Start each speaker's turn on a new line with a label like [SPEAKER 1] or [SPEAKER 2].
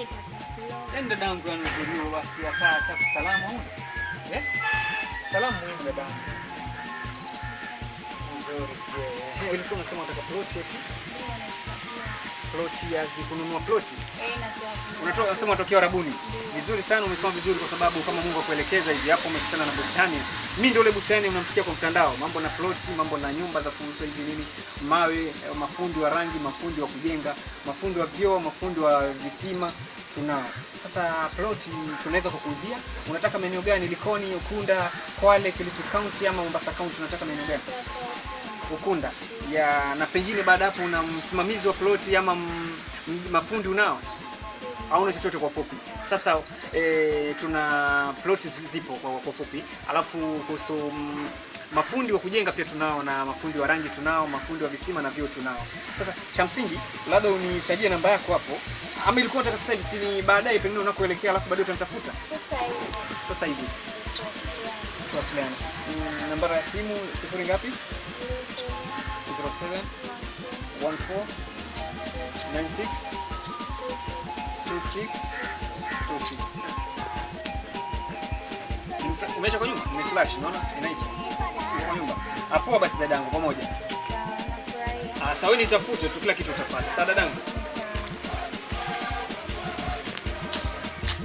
[SPEAKER 1] Nipata plot.
[SPEAKER 2] Yaani dadangu, yani uzuri huo basi hata hata salamu huna. Eh? Salamu muhimu dadangu. Nzuri sije. Ulikuwa unasema unataka plot eti? Plot ya kununua plot?
[SPEAKER 1] Eh, nataka.
[SPEAKER 2] Unatoka unasema unatokea Arabuni. Vizuri sana, umefanya vizuri kwa sababu kama Mungu akuelekeza hivi hapo umekutana na bosi Hania. Mimi ndio yule bosi Hania unamsikia kwa mtandao, mambo na ploti, mambo na nyumba za kuuza hivi nini, mawe, mafundi wa rangi, mafundi wa kujenga, mafundi wa vyoo, mafundi wa visima tunao. Sasa ploti tunaweza kukuuzia. Unataka maeneo gani? Likoni, Ukunda, Kwale, Kilifi County ama Mombasa County? Unataka maeneo gani? Ukunda. Ya, na pengine baada hapo una msimamizi wa ploti ama mafundi unao? Hauna chochote kwa fupi. Sasa tuna ploti zipo kwa fupi. Alafu kuhusu mafundi wa kujenga pia tunao, na mafundi wa rangi tunao, mafundi wa visima na vyoo tunao. Sasa cha msingi labda unitajie namba yako hapo, ama ilikuwa unataka sasa hivi, si ni baadaye pengine unakoelekea, alafu baadaye utanitafuta
[SPEAKER 1] Sasa hivi.
[SPEAKER 2] Sasa hivi tuwasiliane. Nambari ya simu sifuri ngapi? 07 14 96 26 26. Umesha kwa nyumba? Nimeflash, unaona? Inaita. Kwa nyumba. Apoa basi dadangu pamoja.
[SPEAKER 1] Sawa, nafurahia.
[SPEAKER 2] Ah, sawa, wewe nitafute tu, kila kitu utapata. Sawa dadangu.